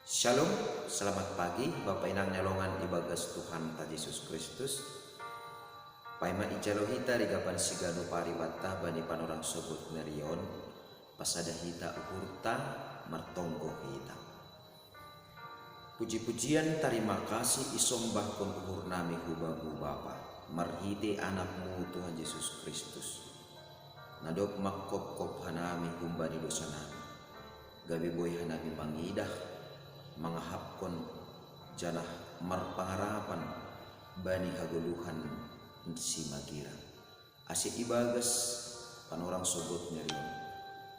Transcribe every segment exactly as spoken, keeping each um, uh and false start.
Shalom, selamat pagi Bapa Inang nelongan ibagas Tuhan ta Yesus Kristus. Paima ijalo hita rigapan siganu paribata bani panorang sogot nerion, pasada hita uhurta, martonggo hita. Puji-pujian tarima kasih isombahkon uhur nami hubamu Bapa, marhite Anakmu Tuhan Yesus Kristus. Nadok mangkopkop hanami humbani dosa nami. Gabe boi hanami mangidah, mangahapkon janah marpangarapan bani hagoluhan simagira. Ase ibagas panorang sogot nerion,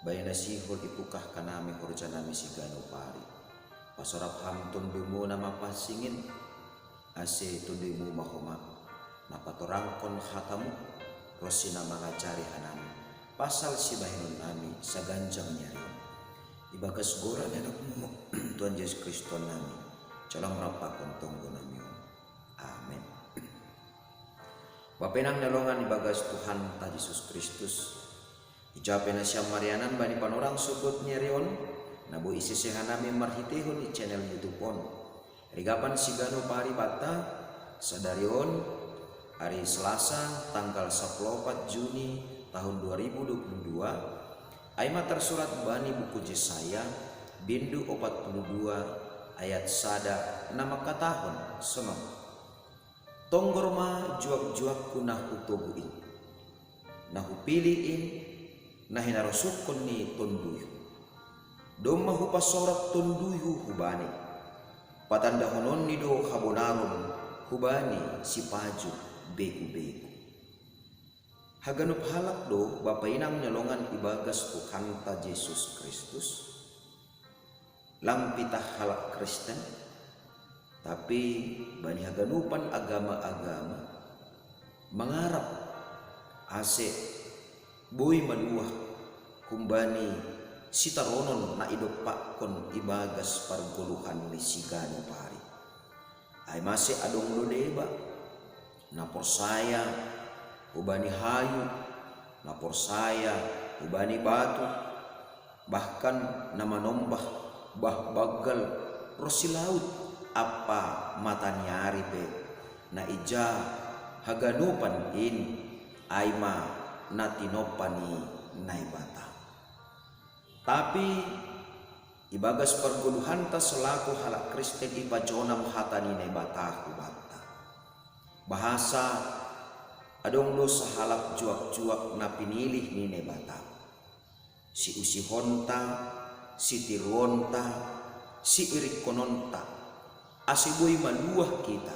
bani na sihol ipukah hanami horja nami siganu pari. Pasorap ham tondumu na mapansingin, ase tondumu ma homa, na patorangkon hatamu, ronsi na mangajari hanami, pasal sibahenon nami saganjang nerion. Ibagas goran Anakmu, Tuhan Yesus Kristus nami, jalo rap pakon tonggo nami on. Amen. Bapa Inang nelongan ibagas Tuhan ta Yesus Kristus. Ija pe nasiam marianan bani panorang sogot nerion, na boi isese hanami marhitehon i channel YouTube on. Rigapan siganu paribata, sadari on, ari Selasa, tanggal sapuluh opat Juni tahun dua ribu dua puluh dua, ai ma tarsurat bani buku Jesaya, bindu opat puluh dua ayat sada na mangkatahon sonon. Tonggor ma juak-juakku na hutogu in, na hupilih in, na hinarosuhkon ni tonduyhu. Domma hupasorap tonduyhu hubani. Patandahononni do habonaron hubani sipajuh begu-begu. Haganup halak do Bapa Inang nelongan ibagas Tuhanta Jesus Kristus? Lang pitah halak Kristen, tapi bani haganupan agama-agama mangarap ase boi maluah humbani sitaronon na idompakkon ibagas pargoluhan ni siganup ari. Ai mase adong do deba na porsaya hubani hayu, na porsaya hubani batu, bahkan na manombah bah banggal ronsi laut ampa mataniari pe, na ija haganupan in ai ma na tinompa ni Naibata. Tapi ibagas pargoluhanta selaku halak Kristen ipajonam hata ni Naibata hubanta. Bahasa adong do sahalak juak-juak na pinilih ni Naibata. Siusihonta, sitiruonta, siirikkononta, ase boi maluah hita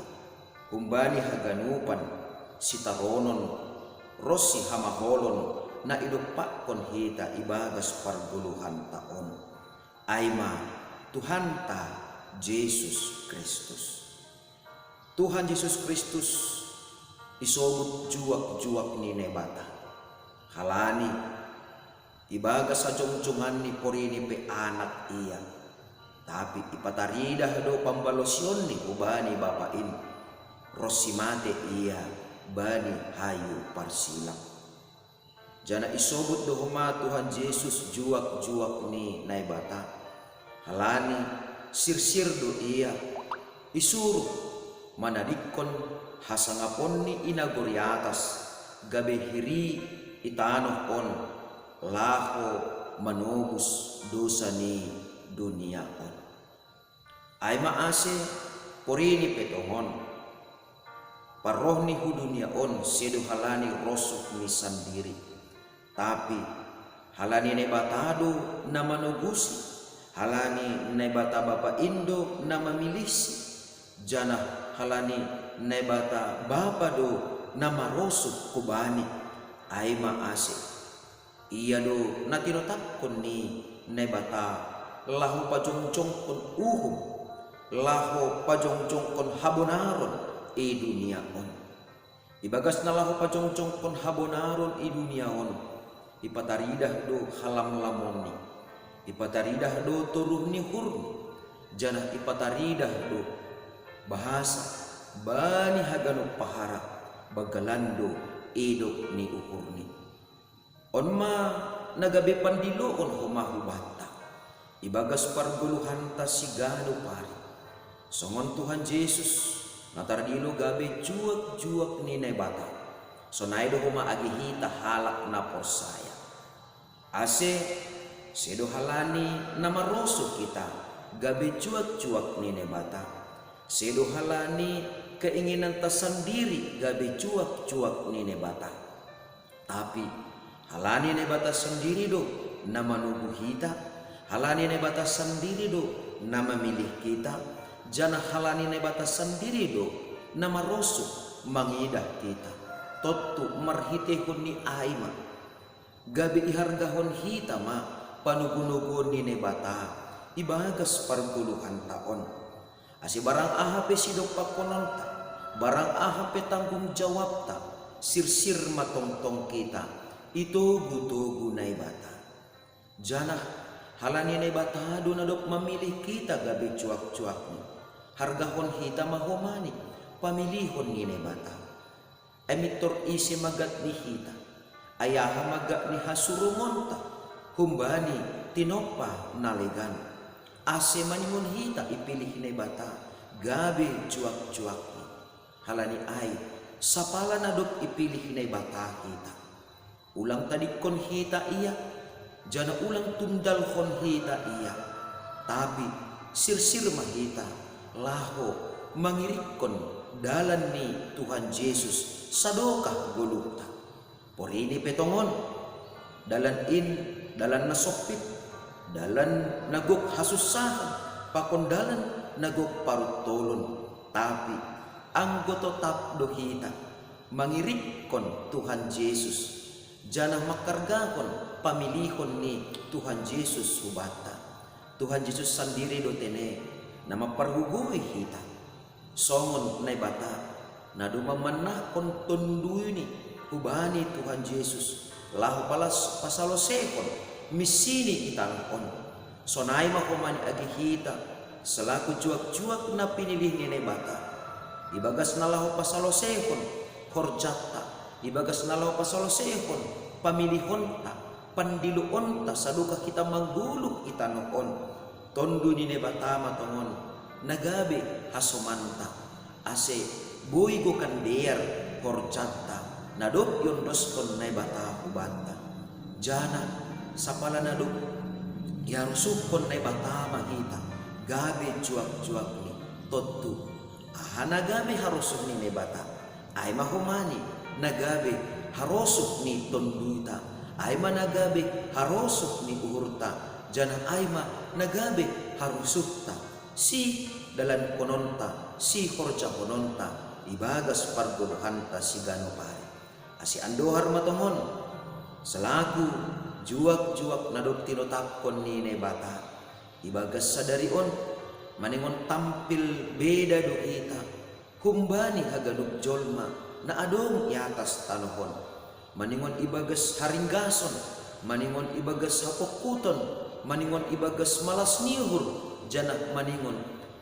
humbani haganupan sitaronon ronsi hamaholon na idompakkon hita ibagas pargoluhanta on, ai ma Tuhanta Jesus Kristus. Tuhan Jesus Kristus isobut juak-juak ni Naibata, halani ibagas hajongjonganni porini pe Anak Ia, tapi ipataridah do pambalosionni hubani Bapa in, ronsi mate Ia bani hayu parsilang. Janah isobut do homa Tuhan Jesus juak-juak ni Naibata, halani sirsir do Ia isuruh manadingkon hasangaponni i nagori atas, gabe hiri i tanoh on, laho manobus dosa ni dunia on. Ai ma ase porini pe tongon, parrohni hu dunia on sedo halani rosuhni sandiri, tapi halani Naibata do na manobusi, halani Naibata Bapa in do na mamilihsi, janah halani Naibata Bapa do na marosuh hubani, ai ma ase Ia do na tinotapkon ni Naibata laho pajongjongkon uhum, laho pajongjongkon habonaron i dunia on. Ibagas na laho pajongjongkon habonaron i dunia on, ipataridah do halamlamonni, ipataridah do toruh ni uhurni, janah ipataridah do bahasa bani haganup pahara banggalan do idop ni uhurni. On ma na gabe pandiloon homa hubanta. Ibagas pargoluhanta siganup ari, songon Tuhan Jesus, na tardilo gabe juak-juak ni Naibata, sonai do homa age hita halak na porsaya. Ase, sedo halani na marosuh hita gabe juak-juak ni Naibata, sedo halani keinginanta sandiri gabe juak-juak ni Naibata. Tapi, halani Naibata sandiri do na manogu hita, halani Naibata sandiri do na mamilih hita, janah halani Naibata sandiri do na marosuh mangidah hita. Tontu marhiteihon ni ai ma, gabe ihargahon hita ma panogu-noguon ni Naibata ibagas pargoluhanta on. Ase barang aha pe sidokpakononta, barang aha pe tanggung jawabta, sirsir ma tongtong hita itogu-togu Naibata. Janah halani Naibata do na dob mamilih hita gabe juak-juakni, hargahon hita ma homa ni pamilihon ni Naibata. Ai mintor ise ma gad ni hita, ai aha ma gad ni hasurungonta humbani tinompa na legan, ase maningon hita ipilih Naibata gabe juak-juakni. Halani ai, sapala na dob ipilih Naibata hita, ulang tadingkon hita Ia, janah ulang tundalhon hita Ia. Tapi, sirsir ma hita laho mangirikkon dalan ni Tuhan Jesus sadokah goluhta. Porini pe tongon, dalan in dalan na sompit, dalan na gok hasunsahan, pakon dalan na gok paruntolon. Tapi, anggo totap do hita mangirikkon Tuhan Jesus, janah manghargahon pamilihon ni Tuhan Jesus hubanta, Tuhan Jesus sandiri do tene na mampargogoi hita. Songon Naibata, na domma mannahkon TonduyNi hubani Tuhan Jesus, laho palas-, pasaloseihon misiNi i tanoh on. Sonai ma homa ni age hita, selaku juak-juak na pinilih ni Naibata, ibagas na laho pasaloseihon horjanta, ibagas na laho pasaloseihon pamilihonta, pandiloonta sadokah hita manggoluh i tanoh on. Tonduy ni Naibata ma tongon na gabe hasomanta, ase boi gokan dear horjanta na dob iondoskon Naibata hubanta. Janah sapala na dob iharosuhkon Naibata ma hita gabe juak-juakNi, tontu aha na gabe harosuh ni Naibata? Ai ma homa ni na gabe harosuh ni tonduyta, ai ma na gabe harosuh ni uhurta, janah ai ma na gabe harosuhta, sidalankononta, sihorjahononta ibagas pargoluhanta siganup ari. Ase andohar ma tongon, selaku juak-juak na dob tinotapkon ni Naibata, ibagas sadari on, maningon tampil beda do hita, humbani haganup jolma na adong i atas tanoh on, maningon ibagas haringgason, maningon ibagas hapongkuton, maningon ibagas malas ni uhur, janah maningon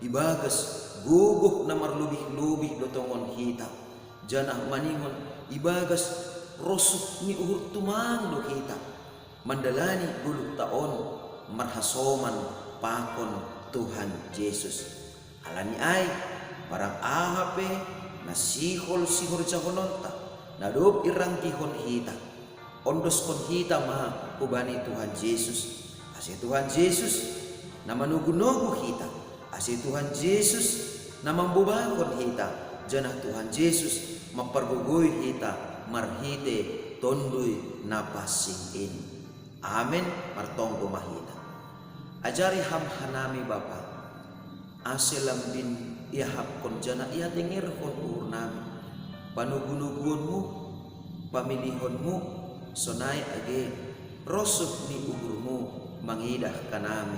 ibagas gogoh na marlobih-lobih do tongon hita, janah maningon ibagas rosuh ni uhur tumang do hita mandalani goluhta on marhasoman pakon Tuhan Jesus. Halani ai, barang aha pe na sihol sihorjahononta na dob iranggihon hita, ondoskon hita ma hubani Tuhan Jesus, ase Tuhan Jesus na manogu-nogu hita, ase Tuhan Jesus na mambobahon hita, janah Tuhan Jesus mampargogoi hita marhite Tonduy Na Pansing in. Amen. Martonggo ma hita. Ajari Ham hanami, Bapa, ase lambin iahapkon janah iatengerhon uhurnami panogu-noguonMu, pamilihonMu, sonai age rosuh ni uhurMu mangidah hanami,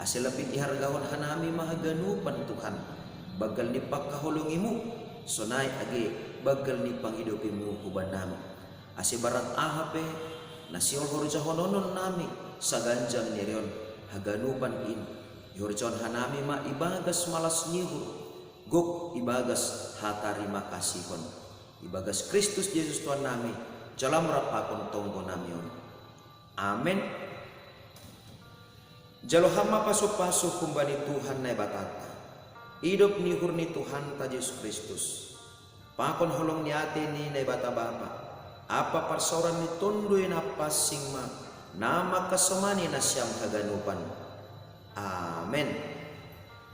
ase lambin ihargahon hanami ma haganupan, Tuhan, banggal ni panghaholongiMu, sonai age banggal ni pangidopiMu hubannami. Ase barang aha pe na sihol horjahononnami saganjang ni ari on, haganupan in ihorjahon hanami ma ibagas malas ni uhur, gok ibagas hatarima kasihon. Ibagas Kristus Jesus Tuhannami, jalo ma rap pakon tonggonami on. Amen. Jalo hami pasu-pasu humbani Tuhan Naibatanta. Idop ni uhur ni Tuhanta Jesus Kristus, pakon holong ni ate ni Naibata Bapa, ampa parsaoran ni Tonduy Napansing ma, na mangkasomani nasiam haganupan. Amen.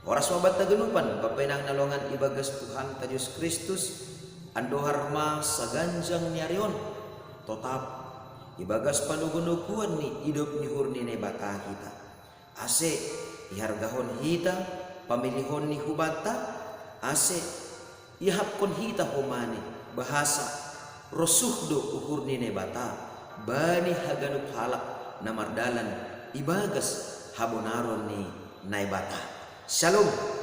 Horas ma banta haganupan, bapa inang na longan ibagas Tuhanta Jesus Kristus, andohar ma saganjang ni ari on, totap ibagas panogu-noguan ni idop ni uhur ni Naibata hita. Ase ihargahon hita pamilihon ni hubanta, ase iahapkon hita homani bahasa rosuh do uhur ni Naibata bani haganup halak na mardalan ibagas habonaron ni Naibata. Shalom.